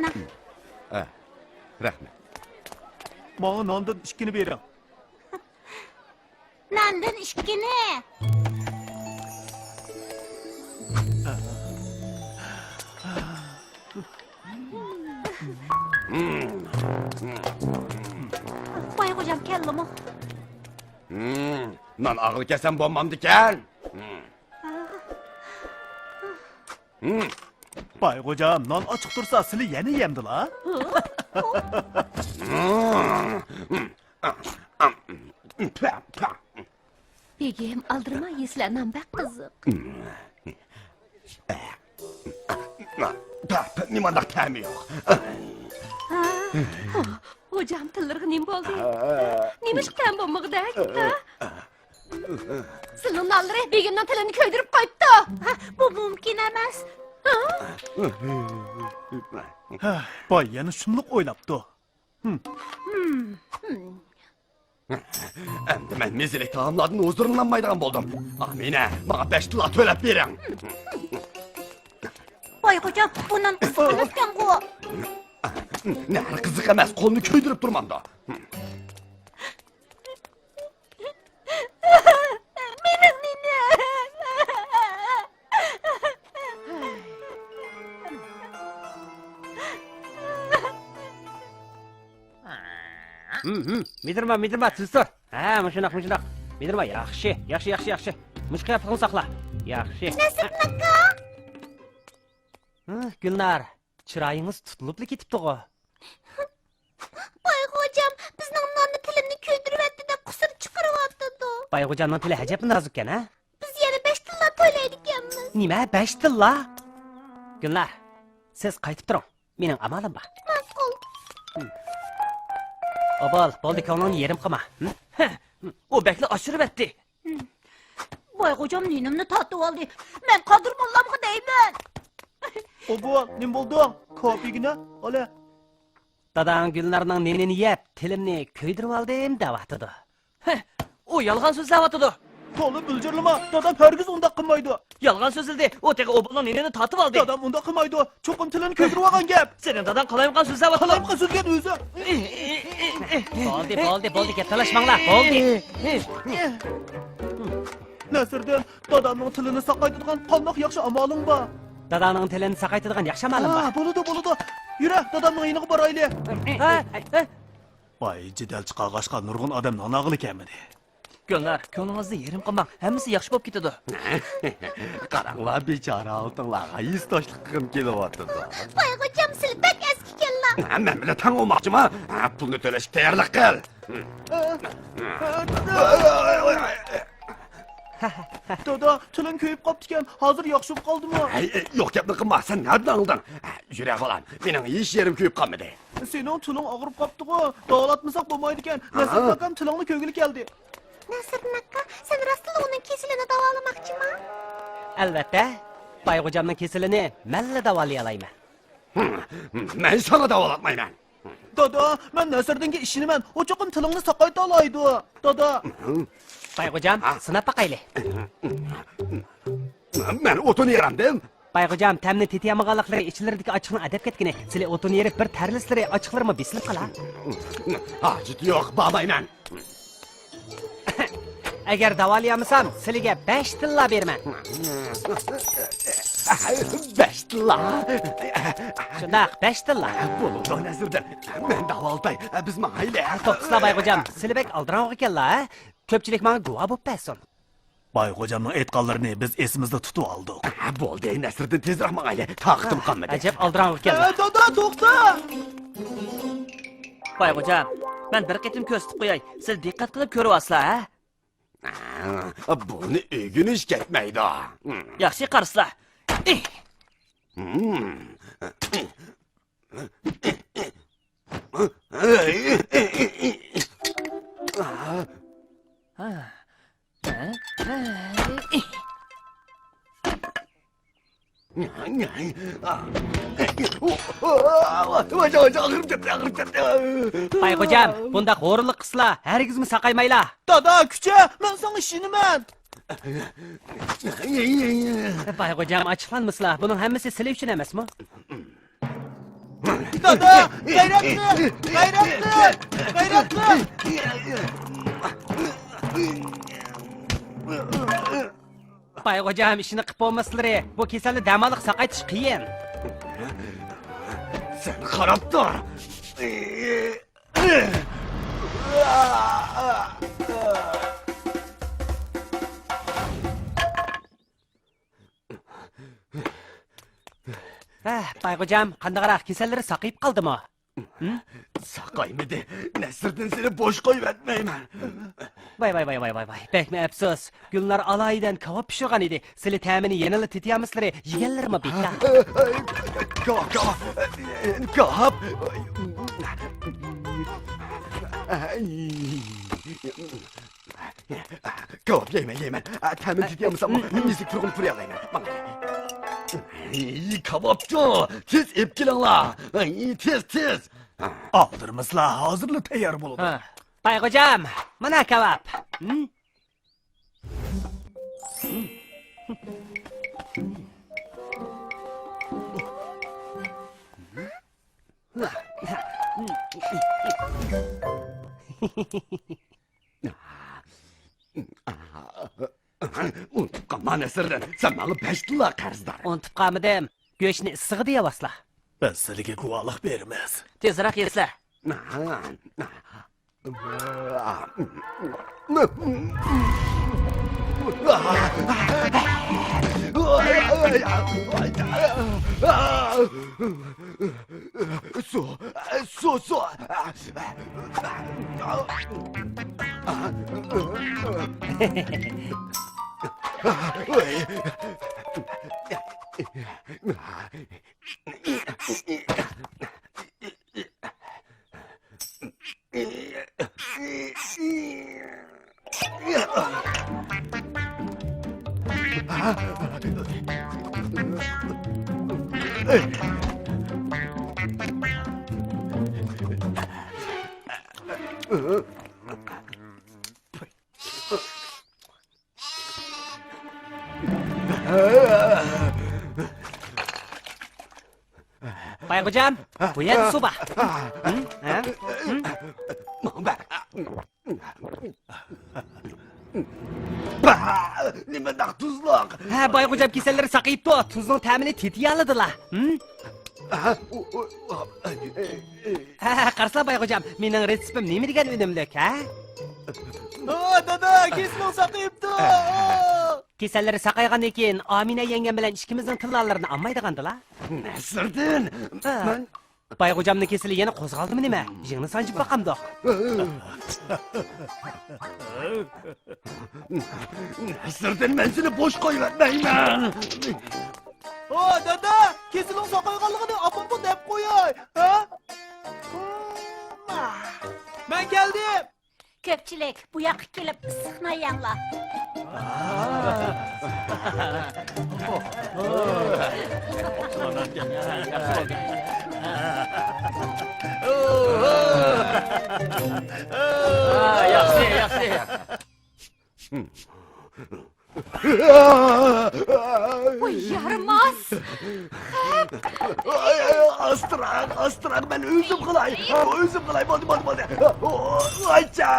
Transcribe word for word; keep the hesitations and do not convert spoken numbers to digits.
ئە، رەھمەت. ماڭا ناندىن ئىككىنى بېرىڭ. ناندىن ئىككىنى. ۋاي خوجام كەلدىمۇ؟ نان ئاغرىپ كەلسەم بولمامدىكەن. ۋاي خوجام، نان ئاچچىق تۇرسا، سىلى يەنە يەمدىلا؟ بېگىم، ئالدىرىماي يېسىلە، نان بەك قىزىق. نېمانداق تەمى يوق. ھا؟ خوجام تىللىرىغا نېمە بولدى؟ نېمىشقا تەم بولمىغۇدەك؟ ھا؟ سىلىنىڭ نانلىرى بېگىمنىڭ تىلىنى كۆيدۈرۈپ قويۇپتۇ. ھا، بۇ مۇمكىن ئەمەس. ھا؟ ھە، باي يەنە شۇنداق ئويلاپتۇ. ھىم. ھىم. ھىم. ئەمدى مەن مېزىلىك تائاملاردىن ھۇزۇرلىنالمايدىغان بولدۇم. ئامىنە، ماڭا بەش تىللا تۆلەپ بېرىڭ. ۋاي خوجام، بۇ نان قىزىق ئەمەسكەنغۇ. نەھەر قىزىق ئەمەس، قولنى كۆيدۈرۈپ تۇرمامدۇ. مېنىڭ نېنەم. ھىم، ھىم. مىدىرما، مىدىرما، تىز تۇر. ھە، مۇشۇنداق، مۇشۇنداق. مىدىرما، ياخشى، ياخشى، ياخشى، ياخشى. مۇشۇ قىياپىتىڭنى ساقلا. ياخشى. نەسىردىن ئاكا. ھە، گۈلنار، چىرايىڭىز تۇتۇلۇپلا كېتىپتىغۇ. ۋاي خوجام، بىزنىڭ ناننى تىلىمنى كۆيدۈرۈۋەتتى دەپ قۇسۇر چىقىرىۋاتىدۇ. ۋاي خوجامنىڭ تىلى ئەجەبلا نازۇككەن ھە؟ بىز يەنە بەش تىللا تۆلەيدىكەنمىز. نېمە، بەش تىللا؟ گۈلنار، سىز قايتىپ تۇرۇڭ. مېنىڭ ئامالىم بار. ماقۇل. ئوبۇل، بولدى، كۆڭلۈڭنى يېرىم قىلما. ھە؟ ھە، ئۇ بەكلا ئاشۇرۇۋەتتى. ۋاي خوجام نېنىمنى تارتىۋالدى. مەن قادىر موللامغا دەيمەن. ئوبۇل، نېمە بولدۇڭ؟ كاپىگىنە، ئالە. داداڭ گۈلنارنىڭ نېنىنى يەپ، تىلىمنى كۆيدۈرۈۋالدىم دەۋاتىدۇ. ھە، ئۇ يالغان سۆزلەۋاتىدۇ. تولا بىلجىرلىما، دادام ھەرگىز ئۇنداق قىلمايدۇ. يالغان سۆزلىدى، ئۇ تېخى ئوبۇلنىڭ نېنىنى تارتىۋالدى. دادام ئۇنداق قىلمايدۇ، چوقۇم تىلىنى كۆيدۈرۈۋالغان گەپ. سېنىڭ داداڭ قالايمىقان سۆزلەۋاتىدۇ. قالايمىقان سۆزلىگەن ئۆزى. بولدى، بولدى، بولدى، گەپ تالاشماڭلار، بولدى. نەسىردىن، دادامنىڭ تىلىنى ساقايتىدىغان قانداق ياخشى ئامالىڭ بار؟ داداڭنىڭ تىلىنى ساقايتىدىغان ياخشى ئامالىم بار. ھا، بولىدۇ، بولىدۇ. يۈرە، دادامنىڭ يېنىغا بارايلى. ھە، ھە. باي جېدەل چىقارغاچقا نۇرغۇن ئادەم نان ئالغىلى كەلمىدى. گۈلنار، كۆڭلىڭىزنى يېرىم قىلماڭ، ھەممىسى ياخشى بولۇپ كېتىدۇ. قاراڭلار، بىچارە ھالىتىڭلارغا ھېسداشلىق قىلغۇم كېلىۋاتىدۇ. ۋاي خوجام، سىلى بەك ئەسكىكەنلا. مەن بىلەن تەڭ بولماقچىما؟ پۇلنى تۆلەشكە تەييارلىق قىل. دادا، تىلىڭ كۆيۈپ قاپتىكەن، ھازىر ياخشى بولۇپ قالدىمۇ؟ ھەي، يوق گەپنى قىلما، سەن نەدىن ئاڭلىدىڭ؟ يۈرە بالام، مېنىڭ ھېچ يېرىم كۆيۈپ قالمىدى. سېنىڭ تىلىڭ ئاغرىپ قاپتىغۇ، داۋالاتمىساق بولمايدىكەن. نەسىردىن ئاكام تىلىڭنى كۆرگىلى كەلدى. نەسىردىن ئاكا، سەن راستلا ئۇنىڭ كېسىلىنى داۋالىماقچىما؟ ئەلۋەتتە، باي خوجامنىڭ كېسىلىنى مەنلا داۋالىيالايمەن. مەن ساڭا داۋالاتمايمەن. دادا، مەن نەسىردىنگە ئىشىنىمەن. ئۇ چوقۇم تىلىڭنى ساقايتالايدۇ. دادا. باي خوجام، ھە؟ سىناپ باقايلى. مەن ئوتۇن يېرەمدىم. باي خوجام، تەمنى تېتىيالمىغانلىقلىرى ئىچلىرىدىكى ئاچچىقنىڭ ئەدەپ كەتكىنى. سىلى ئوتۇن يېرىپ بىر تەرلىسىلىرى ئاچچىقلىرىمۇ بېسىلىپ قالا. ھاجىتى يوق، بارمايمەن. ئەگەر داۋالىيالمىسام، سىلىگە بەش تىللا بېرىمەن. بەش تىللا؟ شۇنداق، بەش تىللا. بولىدۇ، نەسىردىن. مەن داۋالىتاي، بىز ماڭايلى. توختىسىلا، باي خوجام، سىلى بەك ئالدىراڭغۇ ئىكەنلا، ھە؟ كۆپچىلىك ماڭا گۇۋاھ بولۇپ بەرسۇن. باي خوجامنىڭ ئېيتقانلىرىنى بىز ئېسىمىزدە تۇتۇۋالدۇق. بولدى، نەسىردىن تېزرەك ماڭايلى، تاقىتىم قالمىدى. ئەجەب ئالدىراڭغۇ ئىكەن. ئە، دادا، توختا! باي خوجام، مەن بىر قېتىم كۆرسىتىپ قوياي، سىلى دىققەت قىلىپ كۆرۈۋالسىلا، ھە؟ بۇنى ئۆگىنىش كەتمەيدۇ. ياخشى، قارىسىلا. باي خوجام، بۇنداق ھورۇنلۇق قىلسىلا، ھەرگىزمۇ ساقايمايلا. دادا، كۈچە، مەن ساڭا ئىشىنىمەن. باي خوجام، ئاچچىقلانمىسىلا، بۇنىڭ ھەممىسى سىلى ئۈچۈن ئەمەسمۇ؟ دادا، غەيرەت قىل! غەيرەت قىل! غەيرەت قىل! بايغوجام، ئىشنى قىپ بولماسلىرى، بۇ كېسەلنى دەماللىق ساقايتىش قىيىن. سەن قاراپ تۇر. ھە، بايغوجام، قانداقراق، كېسەللىرى ساقىيىپ قالدىمۇ؟ ھىم؟ ساقايمىدى. نەسىردىن، سېنى بوش قويۇۋەتمەيمەن. ۋاي، ۋاي، ۋاي، ۋاي، ۋاي، ۋاي. بەكمۇ ئەپسۇس. گۈلنار ئالاھىدەن كاۋاپ پىشۇرغان ئىدى. سىلى تەمىنى يەنىلا تېتىيالمىسىلىرى، يېگەنلىرىمۇ بىكار. كاۋاپ، كاۋاپ. كاۋاپ. كاۋاپ يەيمەن، يەيمەن. تەمىنى تېتىيالمىساممۇ، نېمىسى تۇرغۇم تۇرۇيالايمەن. ماڭاي. كاۋاپچۇ، تېز ئېلىپ كېلىڭلار. تېز، تېز. ئالدىرىمىسىلا، ھازىرلا تەييار بولىدۇ. ھە. بايغوجام، مانا كاۋاپ. ھىم؟ ئۇنتۇپ قالما، نەسىردىن. سەن ماڭا بەش تىللا قەرزدار. ئۇنتۇپ قالمىدىم. گۆشنى ئىسسىغا دېيەۋاسلا. بەس، سىلىگە گۇۋاھلىق بېرىمىز. تېزرەك يېسىلە. سۇ، سۇ، سۇ. بايغوجام، بۇ يەردە سۇ بار. ھە؟ ھە؟ ھە؟ ماڭا بەر. نېمانداق تۇزلۇق؟ ھە، بايغوجام كېسەللىرى ساقىيىپتۇ، تۇزنىڭ تەمىنى تېتىيالىدىلا. ھە؟ ھە، قارىسىلا بايغوجام، مېنىڭ رېتسېپىم نېمە دېگەن ئۈنۈملۈك، ھە؟ ھە، دادا، كېسىلىڭ ساقىيىپتۇ. كېسەللىرى ساقايغاندىن كېيىن ئامىنە يەڭگەم بىلەن ئىككىمىزنىڭ تىللالىرىنى ئالمايدىغاندىلا. نەسىردىن، ھە. مەن بايغوجامنىڭ كېسىلى يەنە قوزغالدىمۇ نېمە؟ يىڭنە سانجىپ باقامدۇق؟ نەسىردىن، مەن سېنى بوش قويۇۋەتمەيمەن. ھو، دادا، كېسىلىڭ ساقايغانلىقىنى ئاپامغا دەپ قوياي، ھە؟ مەن كەلدىم. كۆپچىلىك، بۇ ياققا كېلىپ ئىسسىق نان يەڭلار. ياخشى، ياخشى. ۋاي يارىماس! ئاي، ئاي، ئاستىراق، ئاستىراق، مەن ئۆزۈم قىلاي. ئۆزۈم قىلاي، بولدى، بولدى، بولدى. ئايچا!